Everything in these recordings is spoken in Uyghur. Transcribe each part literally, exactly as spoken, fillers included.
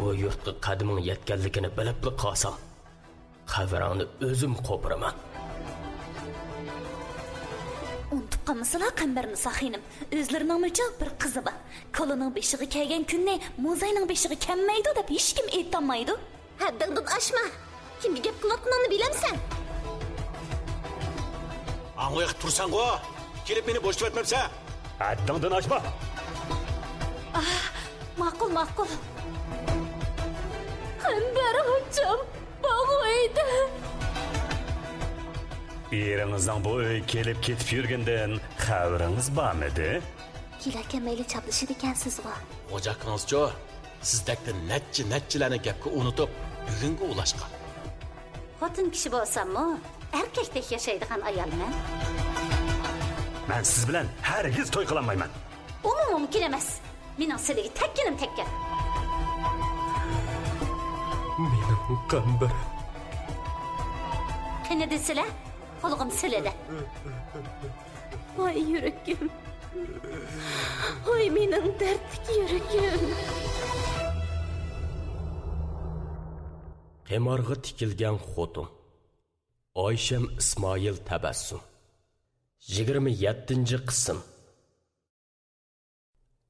بۇ يۇرتقا قەدىمىڭ يەتكەنلىكىنى بىلىپلا قالسام، قەبرەڭنى ئۆزۈم قوپۇرىمەن. ئۇنتۇپ قالمىسىلا، قەمبەرنىسا خېنىم، ئۆزلىرىنىڭمۇچۇ بىر قىزى بار. كالىنىڭ بېشىغا كەلگەن كۈننى موزاينىڭ بېشىغا كەلمەيدۇ دەپ ھېچكىم ئېيتالمايدۇ. ھەددىڭدىن ئاشما! كىمگە گەپ قىلىۋاتقىنىڭنى بىلەمسەن؟ ئاڭغا يېقىپ تۇرساڭغۇ! كېلىپ مېنى بوشىتىۋەتمەمسەن! ھەددىڭدىن ئاشما! ئاھ، ماقۇل، ماقۇل. قەمبەر ئاچام، بۇ ئۆيدە. ئېرىڭىزنىڭ بۇ ئۆيگە كېلىپ كېتىپ يۈرگىنىدىن خەۋىرىڭىز بارمىدى؟ كېلەلمەيلى چاپلىشىدىكەنسىزغۇ؟ خوجا ئاكىڭىزچۇ، سىزدەكتە نەچچە نەچچىلەرنى گەپكە ئۇنتۇپ، بۈگۈنگە ئۇلاشقان. خوتۇن كىشى بولساممۇ، ئەركەكتەك ياشايدىغان ئايالمەن. مەن سىز بىلەن ھەرگىز توي قىلالمايمەن. ئۇمۇ مۇمكىن ئەمەس. مېنىڭ سىلىگە تەگكىنىم تەگكەن. مېنىڭ قەمبىرىم. قېنى دېسىلە، قۇلىقىم سىلىدە. ۋاي يۈرىكىم. ۋاي مېنىڭ دەردلىك يۈرىكىم. قىمارغا تىكىلگەن خوتۇن. ئايشەم ئىسمائىل تەبەسسۇم. يىگىرمە يەتتىنچى قىسىم.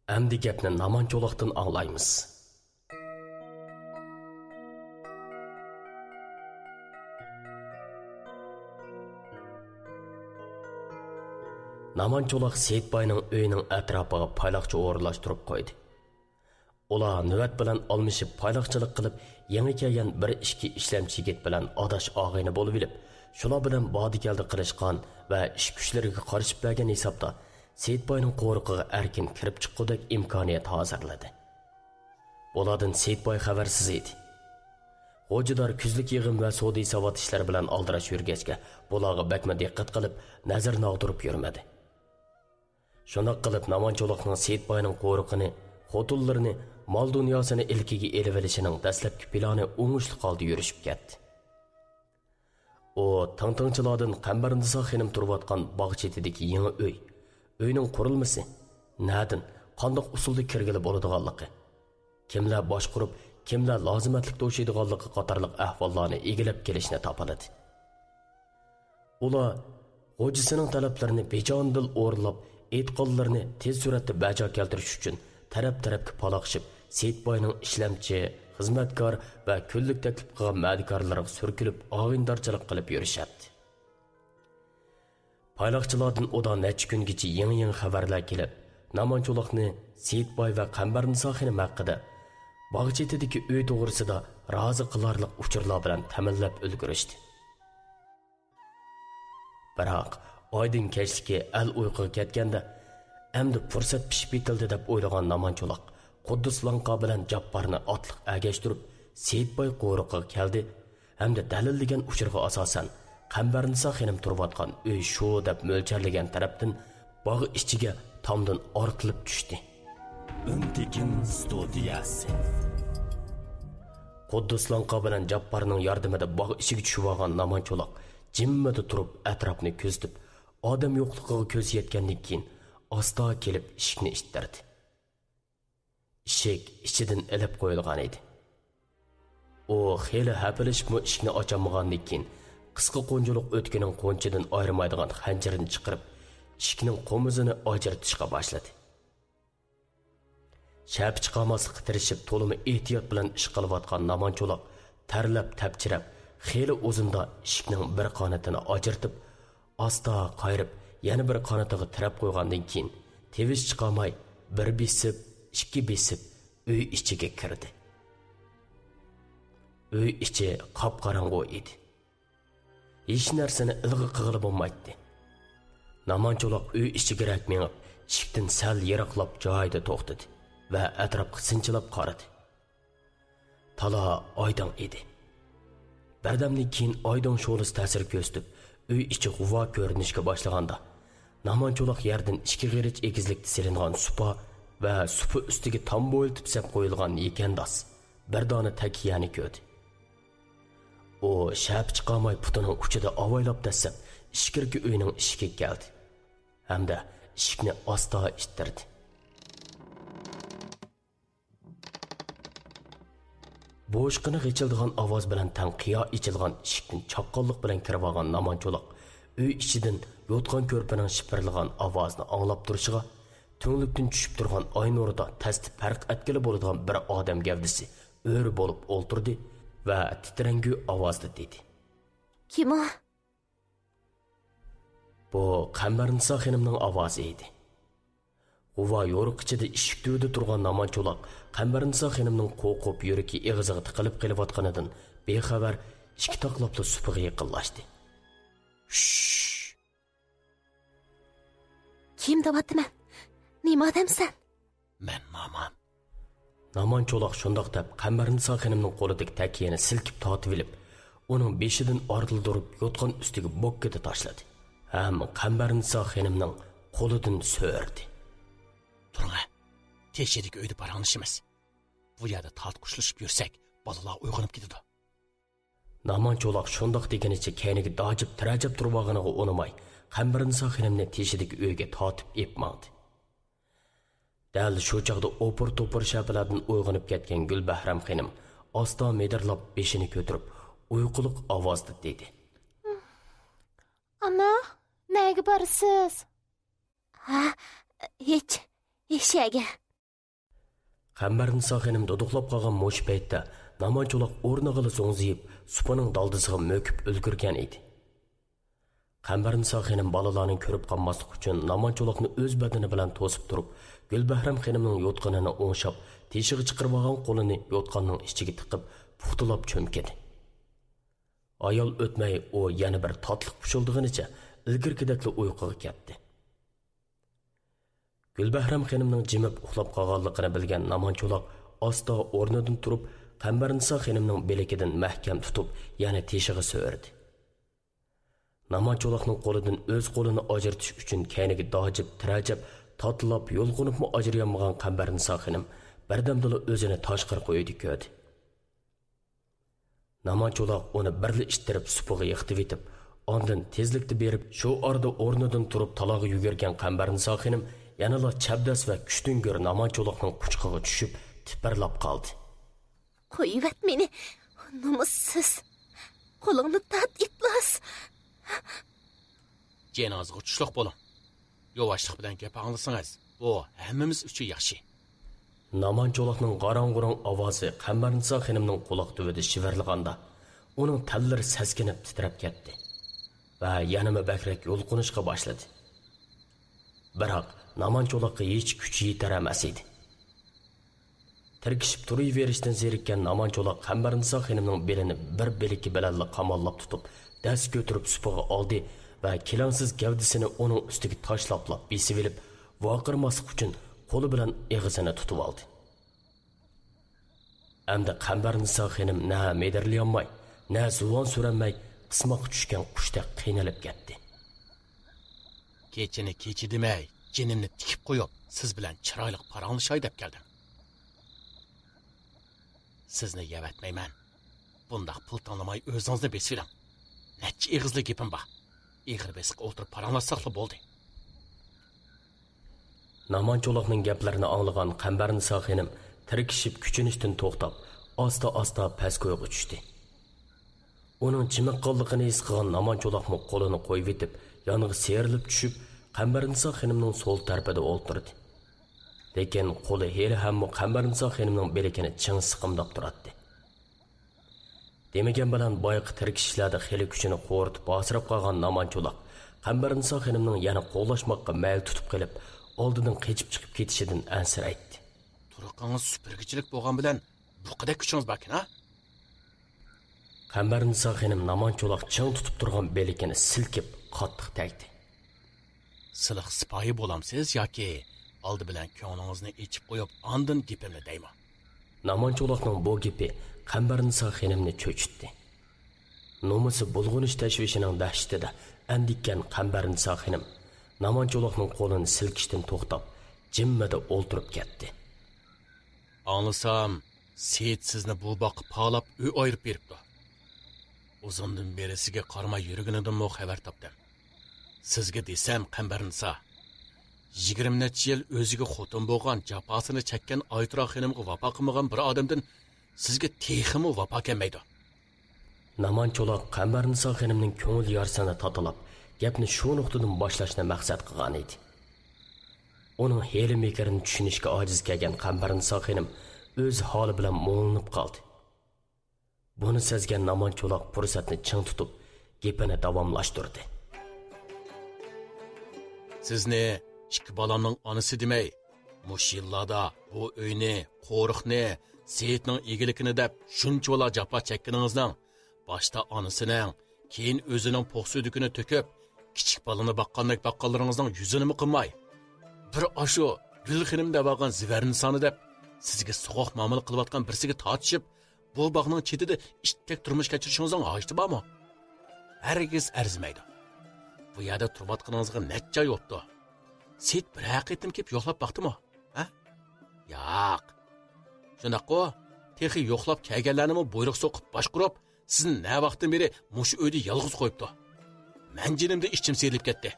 ئەمدى گەپنى نامان چولاقتىن ئاڭلايمىز. نامان چولاق سېيىت باينىڭ ئۆيىنىڭ ئەتراپىغا پايلاقچى ئورۇنلاشتۇرۇپ قويدى. ئۇلار نۆۋەت بىلەن ئالمىشىپ پايلاقچىلىق قىلىپ، يېڭى كەلگەن بىر ئىككى ئىشلەمچى يىگىت بىلەن ئاداش ئاغىنە بولۇۋېلىپ، شۇلار بىلەن باردا-كەلدە قىلىشقان ۋە ئىش كۈچلىرىگە قارىشىپ بەرگەن ھېسابتا سېيىت باينىڭ قورۇقىغا ئەركىن كىرىپ چىققۇدەك ئىمكانىيەت ھازىرلىدى. بۇلاردىن سېيىت باي خەۋەرسىز ئىدى. غوجىدار كۈزلۈك يىغىم ۋە سودا-ساۋات ئىشلىرى بىلەن ئالدىراش يۈرگەچكە، بۇلارغا بەكمۇ دىققەت قىلىپ، نەزەرنى ئاغدۇرۇپ يۈرمىدى. شۇنداق قىلىپ، نامان چولاقنىڭ سېيىت باينىڭ قورۇقىنى، خوتۇنلىرىنى، مال-دۇنياسىنى ئىلكىگە ئېلىۋېلىشىنىڭ دەسلەپكى پىلانى ئوڭۇشلۇق ھالدا يۈرۈشۈپ كەتتى. ئۇ تىڭ-تىڭچىلاردىن قەمبەرنىسا خېنىم تۇرۇۋاتقان باغ چېتىدىكى يېڭى ئۆي، ئۆينىڭ قۇرۇلمىسى، نەدىن، قانداق ئۇسۇلدا كىرگىلى بولىدىغانلىقى، كىملەر باشقۇرۇپ، كىملەر لازىمەتلىك توشۇيدىغانلىقى قاتارلىق ئەھۋاللارنى ئىگىلەپ كېلىشنى تاپىلىدى. ئۇلار خوجىسىنىڭ تەلەپلىرىنى بىجانىدىل ئورۇنلاپ، ئېيتقانلىرىنى تېز سۈرئەتتە بەجا كەلتۈرۈش ئۈچۈن تەرەپ-تەرەپكە پالاقشىپ، سېيىت باينىڭ ئىشلەمچى، خىزمەتكار ۋە كۈنلۈك تەكلىپ قىلغان مەدىكارلىرىغا سۈركىلىپ، ئاغىنىدارچىلىق قىلىپ يۈرۈشەتتى. پايلاقچىلاردىن ئۇدا نەچچە كۈنگىچە يېڭى-يېڭى خەۋەرلەر كېلىپ، نامان چولاقنى سېيىت باي ۋە قەمبەرنىسا خېنىم ھەققىدە، باغ چېتىدىكى ئۆي توغرىسىدا رازى قىلارلىق ئۇچۇرلار بىلەن تەمىنلەپ ئۈلگۈرۈشتى. بىراق، ئايدىڭ كەچلىكى ئەل ئۇيقۇغا كەتكەندە، ئەمدى پۇرسەت پىشىپ يېتىلدى دەپ ئويلىغان نامان چولاق قۇددۇس لاڭقا بىلەن جاپپارنى ئاتلىق ئەگەشتۈرۈپ، سېيىت باي قورۇقىغا كەلدى ھەمدە دەلىللىگەن ئۇچۇرغا ئاساسەن، قەمبەرنىسا خېنىم تۇرۇۋاتقان ئۆي شۇ دەپ مۆلچەرلىگەن تەرەپتىن باغ ئىچىگە تامدىن ئارتىلىپ چۈشتى. ئۈنتېكىن ستۇدىيەسى. قۇددۇس لاڭقا بىلەن جاپپارنىڭ ياردىمىدە باغ ئىچىگە چۈشۈۋالغان نامان چولاق جىممىدە تۇرۇپ ئەتراپنى كۆزىتىپ، ئادەم يوقلۇقىغا كۆزى يەتكەندىن كېيىن، ئاستا كېلىپ ئىشىكنى ئىتتەردى. ئىشىك ئىچىدىن ئېلىپ قويۇلغان ئىدى. ئۇ خېلى ھەپىلىشىپمۇ ئىشىكنى ئاچالمىغاندىن كېيىن، قىسقا قونچىلىق ئۆتۈكىنىڭ قونچىدىن ئايرىمايدىغان خەنجىرىنى چىقىرىپ، ئىشىكنىڭ قومۇزىنى ئاجرىتىشقا باشلىدى. شەپە چىقارماسلىققا تىرىشىپ، تولىمۇ ئېھتىيات بىلەن ئىش قىلىۋاتقان نامان چولاق تەرلەپ، تەپچىرەپ، خېلى ئۇزۇندا ئىشىكنىڭ بىر قانىتىنى ئاجرىتىپ، ئاستا قايرىپ، يەنە بىر قانىتىغا تىرەپ قويغاندىن كېيىن، تىۋىش چىقارماي، بىر بېسىپ، ئىككى بېسىپ، ئۆي ئىچىگە كىردى. ئۆي ئىچى قاپقاراڭغۇ ئىدى. ھېچ نەرسىنى ئىلغا قىلغىلى بولمايتتى. نامان چولاق ئۆي ئىچىگىرەك مېڭىپ، ئىشىكتىن سەل يىراقلاپ جايىدا توختىدى ۋە ئەتراپقا سىنچىلاپ قارىدى. تالا ئايدىڭ ئىدى. بىردەمدىن كېيىن ئايدىڭ شولىسى تەسىر كۆرسىتىپ، ئۆي ئىچى غۇۋا كۆرۈنۈشكە باشلىغاندا، نامان چولاق يەردىن ئىككى غېرىچ ئېگىزلىكتە سېلىنغان سۇپا ۋە سۇپا ئۈستىگە تام بويلىتىپ سەپ قويۇلغان يېكەنداس، بىر دانە تەكىيەنى كۆردى. ئۇ شەپە چىقارماي پۇتىنىڭ ئۇچىدا ئاۋايلاپ دەسسەپ ئىچكىرىكى ئۆينىڭ ئىشىكىگە كەلدى ھەمدە ئىشىكنى ئاستا ئىتتىردى. بوشقىنى غىچىلدىغان ئاۋاز بىلەن تەڭ قىيا ئېچىلغان ئىشىكتىن چاققانلىق بىلەن كىرىۋالغان نامان چولاق ئۆي ئىچىدىن يوتقان كۆرپىنىڭ شىپىرلىغان ئاۋازىنى ئاڭلاپ تۇرۇشىغا، تۈڭلۈكتىن چۈشۈپ تۇرغان ئاي نۇرىدا تەستە پەرق ئەتكىلى بولىدىغان بىر ئادەم گەۋدىسى ئۆرە بولۇپ ئولتۇردى ۋە تىترەڭگۈ ئاۋازدا دېدى: كىم ئۇ؟ بۇ قەمبەرنىسا خېنىمنىڭ ئاۋازى ئىدى. غۇۋا يورۇق ئىچىدە ئىشىك تۈۋىدە تۇرغان نامان چولاق قەمبەرنىسا خېنىمنىڭ قورقۇپ يۈرىكى ئېغىزىغا تىقىلىپ قېلىۋاتقىنىدىن بىخەۋەر ئىككى تاقلاپلا سۇپىغا يېقىنلاشتى. شش! كىم دەۋاتىمەن؟ نېمە ئادەمسەن؟ مەن نامان. نامان چولاق شۇنداق دەپ قەمبەرنىسا خېنىمنىڭ قولىدىكى تەكىيەنى سىلكىپ تارتىۋېلىپ، ئۇنىڭ بېشىدىن ئارتىلدۇرۇپ يوتقان ئۈستىگە بوككىدە تاشلىدى ھەم قەمبەرنىسا خېنىمنىڭ قولىدىن سۆرىدى. تۇرۇڭە، تېشىدىكى ئۆيدە پاراڭلىشىمىز. بۇ يەردە تارتقۇشلىشىپ يۈرسەك، بالىلار ئويغىنىپ كېتىدۇ. نامان چولاق شۇنداق دېگىنىچە كەينىگە داجىپ تىرەجەپ تۇرۇۋالغىنىغا ئۇنىماي، قەمبەرنىسا خېنىمنى تېشىدىكى ئۆيگە تارتىپ ئېلىپ ماڭدى. دەل شۇ چاغدا ئوپۇر-توپۇر شەپىلەردىن ئويغىنىپ كەتكەن گۈلبەھرەم خېنىم ئاستا مىدىرلاپ بېشىنى كۆتۈرۈپ، ئۇيقۇلۇق ئاۋازدا دېدى. ئانا، نەگە بارىسىز؟ ھە، ھېچ، ھېچ يەرگە. قەمبەرنىسا خېنىم دۇدۇقلاپ قالغان مۇشۇ پەيتتە نامان چولاق ئورنىغىلا زوڭزىيىپ، سۇپىنىڭ دالدىسىغا مۆكۈپ ئۈلگۈرگەن ئىدى. قەمبەرنىسا خېنىم بالىلارنى كۆرۈپ قالماسلىق ئۈچۈن نامان چولاقنى ئۆز بەدىنى بىلەن توسۇپ تۇرۇپ، گۈلبەھرەم خېنىمنىڭ يوتقىنىنى ئوڭشاپ، تېشىغا چىقىرىۋالغان قولىنى يوتقاننىڭ ئىچىگە تىقىپ، پۇختىلاپ چۆمكىدى. ئايال ئۆتمەي ئۇ يەنە بىر تاتلىق پۇشۇلدىغىنىچە ئىلگىرىكىدەكلا ئۇيقۇغا كەتتى. گۈلبەھرەم خېنىمنىڭ جىمىپ ئۇخلاپ قالغانلىقىنى بىلگەن نامان چولاق ئاستا ئورنىدىن تۇرۇپ، قەمبەرنىسا خېنىمنىڭ بىلىكىدىن مەھكەم تۇتۇپ، يەنە تېشىغا سۆرىدى. نامان چولاقنىڭ قولىدىن ئۆز قولىنى ئاجرىتىش ئۈچۈن كەينىگە داجىپ، تىرەجەپ، تاتىلاپ، يۇلقۇنۇپمۇ ئاجرىيالمىغان قەمبەرنىسا خېنىم بىردەمدىلا ئۆزىنى تاشقىرىقى ئۆيدە كۆردى. نامان چولاق ئۇنى بىرلا ئىتتىرىپ سۇپىغا يىقىتىۋېتىپ، ئاندىن تېزلىكتە بېرىپ، شۇ ئارىدا ئورنىدىن تۇرۇپ تالاغا يۈگۈرگەن قەمبەرنىسا خېنىم يەنىلا چەبدەس ۋە كۈچتۈڭگۈر نامان چولاقنىڭ قۇچىقىغا چۈشۈپ، تىپىرلاپ قالدى. قويۇۋەت مېنى، نومۇسسىز! قولۇڭنى تارت، ئىپلاس! جېنىڭىزغا چۇشلۇق بولۇڭ. ياۋاشلىق بىلەن گەپ ئاڭلىسىڭىز، بۇ ھەممىمىز ئۈچۈن ياخشى. نامان چولاقنىڭ غاراڭ-غۇرۇڭ ئاۋازى قەمبەرنىسا خېنىمنىڭ قۇلاق تۈۋىدە شىۋىرلىغاندا، ئۇنىڭ تەنلىرى سەسكىنىپ تىترەپ كەتتى ۋە يەنىمۇ بەكرەك يۇلقۇنۇشقا باشلىدى. بىراق، نامان چولاققا ھېچ كۈچى يېتەر ئەمەس ئىدى. تىركىشىپ تۇرۇۋېرىشتىن زېرىككەن نامان چولاق قەمبەرنىسا خېنىمنىڭ بېلىنى بىر بىلىكى بىلەنلا قاماللاپ تۇتۇپ، دەس كۆتۈرۈپ سۇپىغا ئالدى ۋە كېلەڭسىز گەۋدىسىنى ئۇنىڭ ئۈستىگە تاشلاپلا بېسىۋېلىپ، ۋارقىرىماسلىق ئۈچۈن قولى بىلەن ئېغىزىنى تۇتۇۋالدى. ئەمدى قەمبەرنىسا خېنىم نە مىدىرلىيالماي، نە زۇۋان سۈرەلمەي، قىسماققا چۈشكەن قۇشتەك قىينىلىپ كەتتى. كېچىنى كېچە دېمەي، جېنىمنى تىكىپ قويۇپ، سىز بىلەن چىرايلىق پاراڭلىشاي دەپ كەلدىم. سىزنى يەۋەتمەيمەن. بۇنداق پۇل تاللىماي ئۆزىڭىزنى بېسىۋېلىڭ. نەچچە ئېغىزلا گېپىم بار. ئېغىر بېسىققا ئولتۇرۇپ پاراڭلاشساقلا بولدى. نامان چولاقنىڭ گەپلىرىنى ئاڭلىغان قەمبەرنىسا خېنىم تىركىشىپ كۈچىنىشتىن توختاپ، ئاستا-ئاستا پەسكويغا چۈشتى. ئۇنىڭ جىمىققانلىقىنى ھېس قىلغان نامان چولاقمۇ قولىنى قويۇۋېتىپ، يانغا سىيرىلىپ چۈشۈپ، قەمبەرنىسا خېنىمنىڭ سول تەرىپىدە ئولتۇردى. لېكىن قولى ھېلىھەممۇ قەمبەرنىسا خېنىمنىڭ بىلىكىنى چىڭ سىقىمداپ تۇراتتى. دېمىگەن بىلەن بايىقى تىركىشىشلەردە خېلى كۈچىنى خورىتىپ ھاسىراپ قالغان نامان چولاق قەمبەرنىسا خېنىمنىڭ يەنە قوغلاشماققا مەيىل تۇتۇپ قېلىپ، ئالدىدىن قېچىپ چىقىپ كېتىشىدىن ئەنسىرەيتتى. تۇرقىڭىز سۈپۈرگۈچىلىك بولغان بىلەن بۇ قەدەر كۈچىڭىز باركەن ھە؟ قەمبەرنىسا خېنىم نامان چولاق چىڭ تۇتۇپ تۇرغان بىلىكىنى سىلكىپ قاتتىق تەگدى. سىلىق سىپايى بولامسىز ياكى ئالدى بىلەن كۆڭلىڭىزنى ئېچىپ قويۇپ، ئاندىن گېپىمنى دەيمۇ؟ نامان چولاقنىڭ بۇ گېپى قەمبەرنىسا خېنىمنى چۆچۈتتى. نومۇسى بۇلغىنىش تەشۋىشىنىڭ دەھشىتىدە ئەندىككەن قەمبەرنىسا خېنىم نامان چولاقنىڭ قولىنى سىلكىشتىن توختاپ، جىممىدە ئولتۇرۇپ كەتتى. ئاڭلىسام، سېيىت سىزنى بۇ باغقا پالاپ ئۆي ئايرىپ بېرىپتۇ. ئۇزۇندىن بېرى سىزگە قارىماي يۈرگىنىدىنمۇ خەۋەر تاپتىم. سىزگە دېسەم، قەمبەرنىسا، يىگىرمە نەچچە يىل ئۆزىگە خوتۇن بولغان، جاپاسىنى چەككەن ئايتۇرا خېنىمغا ۋاپا قىلمىغان بىر ئادەمدىن سىزگە تېخىمۇ ۋاپا كەلمەيدۇ. نامان چولاق قەمبەرنىسا خېنىمنىڭ كۆڭۈل يارىسىنى تاتىلاپ، گەپنى شۇ نۇقتىدىن باشلاشنى مەقسەت قىلغان ئىدى. ئۇنىڭ ھىيلە-مىكرىنى چۈشىنىشكە ئاجىز كەلگەن قەمبەرنىسا خېنىم ئۆز ھالى بىلەن مۇڭلىنىپ قالدى. بۇنى سەزگەن نامان چولاق پۇرسەتنى چىڭ تۇتۇپ، گېپىنى داۋاملاشتۇردى. سىزنى ئىككى بالامنىڭ ئانىسى دېمەي، مۇشۇ يىللاردا بۇ ئۆينى، قورۇقنى، سېيىتنىڭ ئىگىلىكىنى دەپ شۇنچىۋالا جاپا چەككىنىڭىزنىڭ، باشتا ئانىسىنىڭ، كېيىن ئۆزىنىڭ پوق سۈيدۈكىنى تۆكۈپ، كىچىك بالىنى باققاندەك باققانلىرىڭىزنىڭ يۈزىنىمۇ قىلماي، بىر ئاشۇ گۈل خېنىم دەۋالغان زىۋەرنىسانى دەپ، سىزگە سوغۇق مۇئامىلە قىلىۋاتقان بىرسىگە تارتىشىپ، بۇ باغنىڭ چېتىدە ئىتتەك تۇرمۇش كەچۈرۈشىڭىزنىڭ ھاجىتى بارمۇ؟ ھەرگىز ئەرزىمەيدۇ. بۇ يەردە تۇرۇۋاتقىنىڭىزغا نەچچە ئاي بوپتۇ. سېيىت بىرەر قېتىم كېلىپ يوقلاپ باقتىمۇ؟ ھە؟ ياق. شۇنداققۇ؟ تېخى يوقلاپ كەلگەنلەرنىمۇ بۇيرۇق سوقۇپ باشقۇرۇپ، سىزنى نە ۋاقىتتىن بېرى مۇشۇ ئۆيدە يالغۇز قويۇپتۇ. مەن جېنىمدىن ئىچىم سىيرىلىپ كەتتى.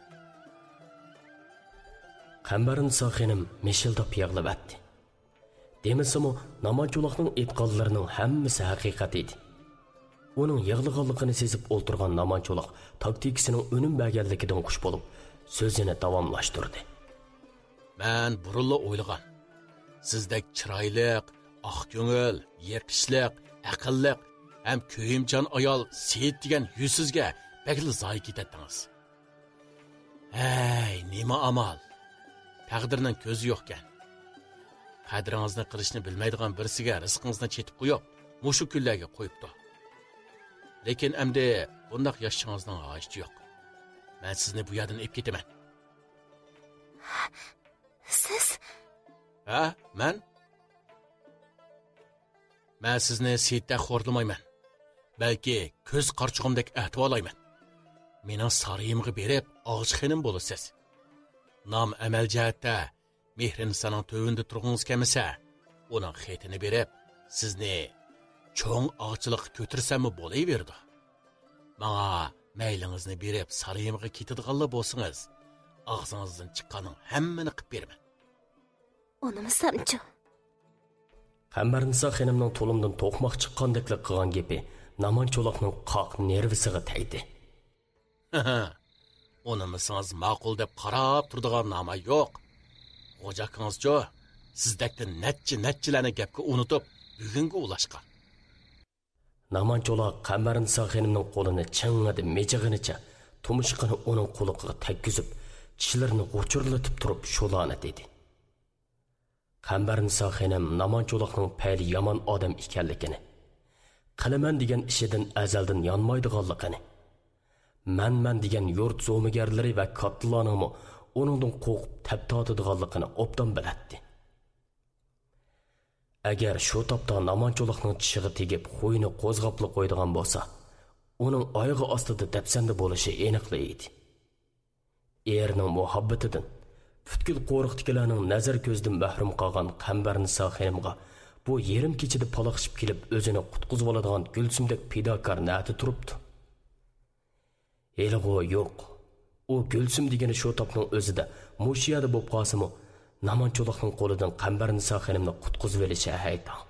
قەمبەرنىسا خېنىم مىشىلداپ يىغلىۋەتتى. دېمىسىمۇ، نامان چولاقنىڭ ئېيتقانلىرىنىڭ ھەممىسى ھەقىقەت ئىدى. ئۇنىڭ يىغلىغانلىقىنى سېزىپ ئولتۇرغان نامان چولاق تاكتىكىسىنىڭ ئۈنۈم بەرگەنلىكىدىن خۇش بولۇپ، سۆزىنى داۋاملاشتۇردى. مەن بۇرۇنلا ئويلىغان، سىزدەك چىرايلىق، ئاق كۆڭۈل، يېقىشلىق، ئەقىللىق ھەم كۆيۈمچان ئايال سېيىت دېگەن يۈزسىزگە بەكلا زايى كېتەتتىڭىز. ھەي، نېمە ئامال؟ تەقدىرنىڭ كۆزى يوقكەن. قەدرىڭىزنى قىلىشنى بىلمەيدىغان بىرسىگە رىزقىڭىزنى چېتىپ قويۇپ، مۇشۇ كۈنلەرگە قويۇپتۇ. لېكىن ئەمدى بۇنداق ياشىشىڭىزنىڭ ھاجىتى يوق. مەن سىزنى بۇ يەردىن ئېلىپ كېتىمەن. سىز؟ ھە، مەن؟ مەن سىزنى سېيىتتەك خورلىمايمەن. بەلكى كۆز قارىچۇقۇمدەك ئەھدىۋالايمەن. مېنىڭ سارىيىمغا بېرىپ، ئاغىچ خېنىم بولىسىز. نام-ئەمەل جەھەتتە مېھرىنىسانىڭ تۆۋىنىدە تۇرغۇڭىز كەلمىسە، ئۇنىڭ خېتىنى بېرىپ، سىزنى چوڭ ئاغچىلىققا كۆتۈرسەممۇ بولۇۋېرىدۇ. ماڭا مەيلىڭىزنى بېرىپ، سارىيىمغا كېتىدىغانلا بولسىڭىز، ئاغزىڭىزدىن چىققاننىڭ ھەممىنى قىپ بېرىمەن. ئۇنىمىسامچۇ؟ قەمبەرنىسا خېنىمنىڭ تۇلۇمدىن توقماق چىققاندەكلا قىلغان گېپى نامان چولاقنىڭ قاق نېرۋىسىغا تەگدى. ئۇنىمىسىڭىز ماقۇل دەپ قاراپ تۇرىدىغان ناماي يوق. غوجا ئاكىڭىزچۇ، سىزدەكتىن نەچچە-نەچچىلەرنى گەپكە ئۇنىتىپ، بۈگۈنگە ئۇلاشقان. نامان چولاق قەمبەرنىسا خېنىمنىڭ قولىنى چىڭڭىدە مىجىغىنىچە، تۇمشۇقىنى ئۇنىڭ قۇلىقىغا تەگكۈزۈپ، چىشلىرىنى غۇچۇرلىتىپ تۇرۇپ شۇلارنى دېدى. قەمبەرنىسا خېنىم نامان چولاقنىڭ پەيلى يامان ئادەم ئىكەنلىكىنى، قىلىمەن دېگەن ئىشىدىن ئەزەلدىن يانمايدىغانلىقىنى، مەن-مەن دېگەن يۇرت زومىگەرلىرى ۋە كاتتىلارنىڭمۇ ئۇنىڭدىن قورقۇپ تەپ تارتىدىغانلىقىنى ئوبدان بىلەتتى. ئەگەر شۇ تاپتا نامان چولاقنىڭ چىشىغا تېگىپ، خۇيىنى قوزغاپلا قويىدىغان بولسا، ئۇنىڭ ئايىغى ئاستىدا دەپسەندە بولۇشى ئېنىقلا ئىدى. ئېرىنىڭ مۇھەببىتىدىن، پۈتكۈل قورۇقتىكىلەرنىڭ نەزەر كۆزىدىن مەھرۇم قالغان قەمبەرنىسا خېنىمغا بۇ يېرىم كېچىدە پالاقشىپ كېلىپ ئۆزىنى قۇتقۇزۇۋالىدىغان گۈلسۈمدەك پىداكار نەدە تۇرۇپتۇ؟ ھېلىغۇ يوق. ئۇ گۈلسۈم دېگىنى شۇ تاپنىڭ ئۆزىدە، مۇشۇ يەردە بولۇپ قالسىمۇ، نامان چولاقنىڭ قولىدىن قەمبەرنىسا خېنىمنى قۇتقۇزۇۋېلىشى ھەيتاڭ.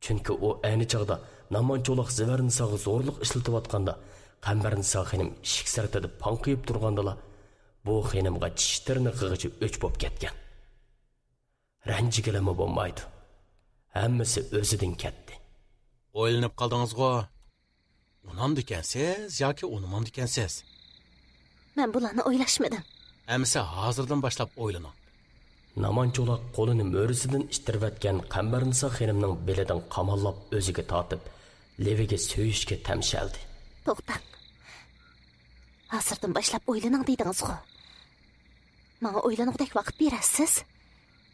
چۈنكى ئۇ ئەينى چاغدا نامان چولاق زىۋەرنىساغا زورلۇق ئىشلىتىۋاتقاندا، قەمبەرنىسا خېنىم ئىشىك سىرتىدا پاڭقىيىپ تۇرغاندىلا، بۇ خېنىمغا چىش تىرنىقىغىچە ئۆچ بولۇپ كەتكەن. رەنجىگىلىمۇ بولمايدۇ. ھەممىسى ئۆزىدىن كەتتى. ئويلىنىپ قالدىڭىزغۇ؟ ئۇنامدىكەنسىز ياكى ئۇنىمامدىكەنسىز؟ مەن بۇلارنى ئويلاشمىدىم. ئەمىسە ھازىردىن باشلاپ ئويلىنىڭ. نامان چولاق قولىنى مۈرىسىدىن ئىتتىرىۋەتكەن قەمبەرنىسا خېنىمنىڭ بېلىدىن قاماللاپ ئۆزىگە تارتىپ، لېۋىگە سۆيۈشكە تەمشەلدى. توختاڭ. ھازىردىن باشلاپ ئويلىنىڭ دېدىڭىزغۇ. ماڭا ئويلانغۇدەك ۋاقىت بېرەسىز؟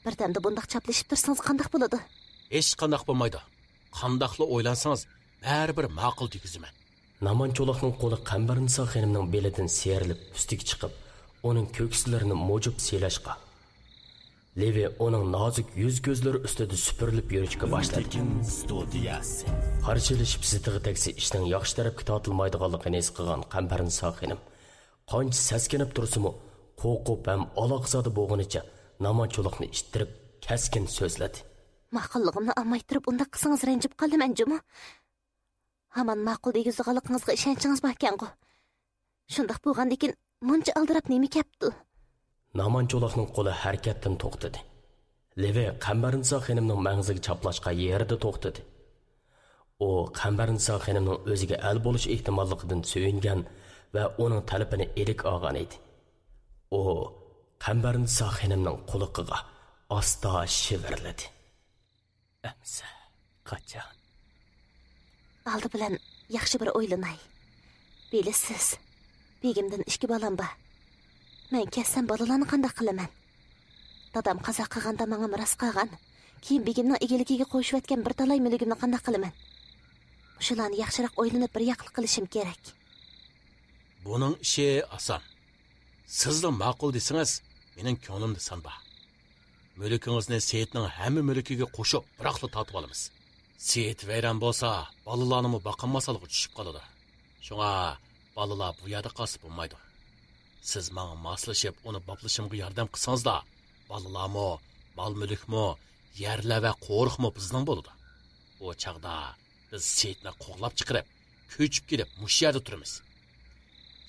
بىردەمدە بۇنداق چاپلىشىپ تۇرسىڭىز قانداق بولىدۇ؟ ھېچقانداق بولمايدۇ. قانداقلا ئويلانسىڭىز، بەرىبىر ماقۇل دېگۈزىمەن. نامان چولاقنىڭ قولى قەمبەرنىسا خېنىمنىڭ بېلىدىن سىيرىلىپ ئۈستىگە چىقىپ، ئۇنىڭ كۆكسىلىرىنى مۇجۇپ سىيلاشقا، لېۋى ئۇنىڭ نازۇك يۈز-كۆزلىرى ئۈستىدە سۈپۈرۈلۈپ يۈرۈشكە باشلىدى. تېكىن ستۇدىيەسى. قارشىلىشىپ زىتىغا تەگسە ئىشنىڭ ياخشى تەرەپكە تارتىلمايدىغانلىقىنى ھېس قىلغان قەمبەرنىسا خېنىم قانچە سەسكىنىپ تۇرسىمۇ، قورقۇپ ھەم ئالاقزادە بولغىنىچە نامان چولاقنى ئىتتىرىپ، كەسكىن سۆزلىدى. ماقۇللۇقۇمنى ئالماي تۇرۇپ ئۇنداق قىلسىڭىز رەنجىپ قالىمەن جۇمۇ. ھامان ماقۇل دېگۈزىدىغانلىقىڭىزغا ئىشەنچىڭىز باركەنغۇ؟ شۇنداق بولغاندىكىن مۇنچە ئالدىراپ نېمە كەپتۇ؟ نامان چولاقنىڭ قولى ھەرىكەتتىن توختىدى. لېۋى قەمبەرنىسا خېنىمنىڭ مەڭزىگە چاپلاشقان يېرىدە توختىدى. ئۇ قەمبەرنىسا خېنىمنىڭ ئۆزىگە ئەل بولۇش ئېھتىماللىقىدىن سۆيۈنگەن ۋە ئۇنىڭ تەلىپىنى ئىلىك ئالغان ئىدى. ئۇ قەمبەرنىسا خېنىمنىڭ قۇلىقىغا ئاستا شىۋىرلىدى. ئەمسە قاچان؟ ئالدى بىلەن ياخشى بىر ئويلىناي. بىلىسىز، بېگىمدىن ئىككى بالام بار. مەن كەتسەم بالىلارنى قانداق قىلىمەن؟ دادام قازا قىلغاندا ماڭا مىراس قالغان، كېيىن بېگىمنىڭ ئىگىلىكىگە قوشۇۋەتكەن بىر تالاي مۈلۈكۈمنى قانداق قىلىمەن؟ مۇشۇلارنى ياخشىراق ئويلىنىپ بىر ياقلىق قىلىشىم كېرەك. بۇنىڭ ئىشى ئاسان. سىزلا ماقۇل دېسىڭىز، مېنىڭ كۆڭلۈمدە سان بار. مۈلكىڭىزنى سېيىتنىڭ ھەممە مۈلكىگە قوشۇپ، بىراقلا تارتىۋالىمىز. سېيىت ۋەيران بولسا، بالىلارنىمۇ باقالماس ھالغا چۈشۈپ قالىدۇ. شۇڭا بالىلار بۇ يەردە قالسا بولمايدۇ. سىز ماڭا ماسلىشىپ، ئۇنى باپلىشىمغا ياردەم قىلسىڭىزلا، بالىلارمۇ، مال-مۈلۈكمۇ، يەرلەر ۋە قورۇقمۇ بىزنىڭ بولىدۇ. ئۇ چاغدا بىز سېيىتنى قوغلاپ چىقىرىپ، كۆچۈپ كېلىپ مۇشۇ يەردە تۇرىمىز.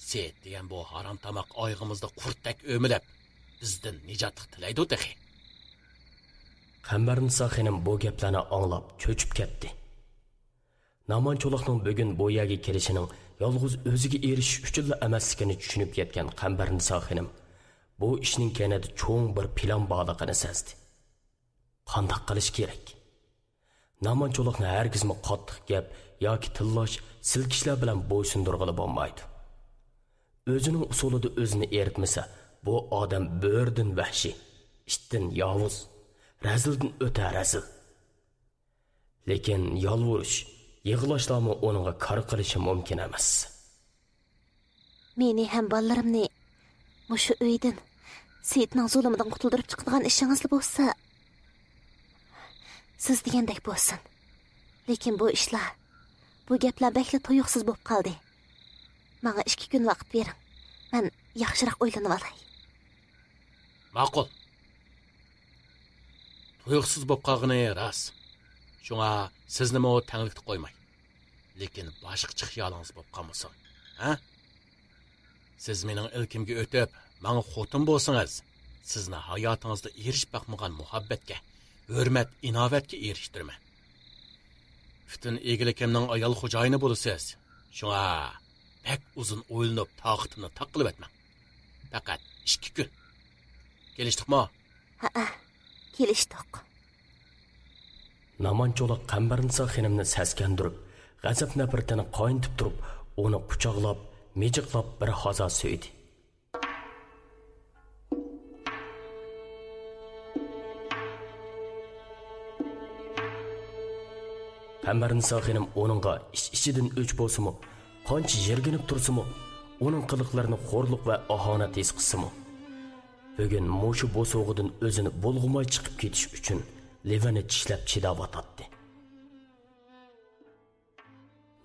سېيىت دېگەن بۇ ھارام تاماق ئايىغىمىزدا قۇرتتەك ئۆمىلەپ، بىزدىن نىجاتلىق تىلەيدۇ تېخى. قەمبەرنىسا خېنىم بۇ گەپلەرنى ئاڭلاپ چۆچۈپ كەتتى. نامان چولاقنىڭ بۈگۈن بۇ يەرگە كېلىشىنىڭ يالغۇز ئۆزىگە ئېرىشىش ئۈچۈنلا ئەمەسلىكىنى چۈشىنىپ يەتكەن قەمبەرنىسا خېنىم بۇ ئىشنىڭ كەينىدە چوڭ بىر پىلان بارلىقىنى سەزدى. قانداق قىلىش كېرەك؟ نامان چولاقنى ھەرگىزمۇ قاتتىق گەپ ياكى تىللاش، سىلكىشلەر بىلەن بويسۇندۇرغىلى بولمايدۇ. ئۆزىنىڭ ئۇسۇلىدا ئۆزىنى ئېرىتمىسە، بۇ ئادەم بۆرىدىن ۋەھشىي، ئىتتىن ياۋۇز، رەزىلدىن ئۆتە رەزىل. لېكىن يالۋۇرۇش، يىغلاشلارمۇ ئۇنىڭغا كار قىلىشى مۇمكىن ئەمەس. مېنى ھەم بالىلىرىمنى مۇشۇ ئۆيدىن، سېيىتنىڭ زۇلۇمىدىن قۇتۇلدۇرۇپ چىقىدىغان ئىشىڭىزلا بولسا، سىز دېگەندەك بولسۇن. لېكىن بۇ ئىشلار، بۇ گەپلەر بەكلا تۇيۇقسىز بولۇپ قالدى. ماڭا ئىككى كۈن ۋاقىت بېرىڭ. مەن ياخشىراق ئويلىنىۋالاي. ماقۇل. تۇيۇقسىز بولۇپ قالغىنى راست. شۇڭا سىزنىمۇ تەڭلىكتە قويماي. لېكىن باشقىچە خىيالىڭىز بولۇپ قالمىسۇن. ھە؟ سىز مېنىڭ ئىلكىمگە ئۆتۈپ، ماڭا خوتۇن بولسىڭىز، سىزنى ھاياتىڭىزدا ئېرىشىپ باقمىغان مۇھەببەتكە، ھۆرمەت-ئىناۋەتكە ئېرىشتۈرىمەن. پۈتۈن ئىگىلىكىمنىڭ ئايال خوجايىنى بولىسىز. شۇڭا بەك ئۇزۇن ئويلىنىپ، تاقىتىمنى تاق قىلىۋەتمەڭ. پەقەت ئىككى كۈن. كېلىشتۇقمۇ؟ ھەئە، كېلىشتۇق. نامان چولاق قەمبەرنىسا خېنىمنى سەسكەندۈرۈپ، غەزەپ-نەپرىتىنى قاينىتىپ تۇرۇپ، ئۇنى قۇچاقلاپ، مىجىقلاپ بىر ھازا سۆيدى. قەمبەرنىسا خېنىم ئۇنىڭغا ئىچ-ئىچىدىن ئۆچ بولسىمۇ، قانچە يىرگىنىپ تۇرسىمۇ، ئۇنىڭ قىلىقلىرىنى خورلۇق ۋە ئاھانەت ھېس قىلسىمۇ، بۈگۈن مۇشۇ بوسۇغىدىن ئۆزىنى بۇلغىماي چىقىپ كېتىش ئۈچۈن لېۋىنى چىشلەپ چىداۋاتاتتى.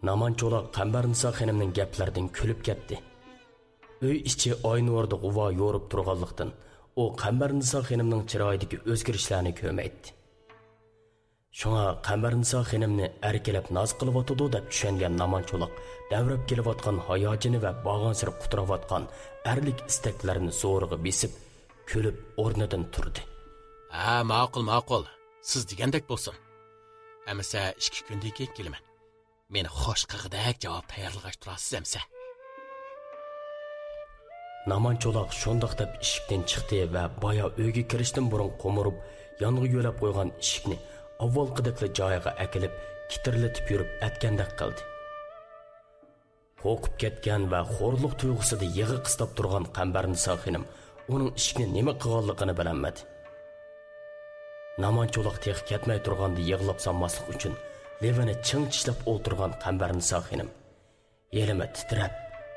نامان چولاق قەمبەرنىسا خېنىمنىڭ گەپلىرىدىن كۈلۈپ كەتتى. ئۆي ئىچى ئاي نۇرىدا غۇۋا يورۇپ تۇرغانلىقتىن، ئۇ قەمبەرنىسا خېنىمنىڭ چىرايىدىكى ئۆزگىرىشلەرنى كۆرمەيتتى. شۇڭا قەمبەرنىسا خېنىمنى ئەركىلەپ ناز قىلىۋاتىدۇ دەپ چۈشەنگەن نامان چولاق دەۋرەپ كېلىۋاتقان ھاياجىنى ۋە بارغانسېرى قۇتراۋاتقان ئەرلىك ئىستەكلىرىنى زورىغا بېسىپ، كۈلۈپ ئورنىدىن تۇردى. ھە، ماقۇل، ماقۇل. سىز دېگەندەك بولسۇن. ئەمىسە ئىككى كۈندىن كېيىن كېلىمەن. مېنى خوش قىلغۇدەك جاۋاب تەييارلىغاچ تۇرارسىز ئەمىسە. نامان چولاق شۇنداق دەپ ئىشىكتىن چىقتى ۋە بايا ئۆيگە كىرىشتىن بۇرۇن قومۇرۇپ، يانغا يۆلەپ قويغان ئىشىكنى ئاۋۋالقىدەكلا جايىغا ئەكېلىپ، كىتىرلىتىپ يۈرۈپ ئەتكەندەك قىلدى. قورقۇپ كەتكەن ۋە خورلۇق تۇيغۇسىدا يىغا قىستاپ تۇرغان قەمبەرنىسا خېنىم ئۇنىڭ ئىشىكنى نېمە قىلغانلىقىنى بىلەلمىدى. نامان چولاق تېخى كەتمەي تۇرغاندا يىغلاپ سالماسلىق ئۈچۈن لېۋىنى چىڭ چىشلەپ ئولتۇرغان قەمبەرنىسا خېنىم ھېلىمۇ تىترەپ،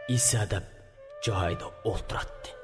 ئېسەدەپ جايىدا ئولتۇراتتى.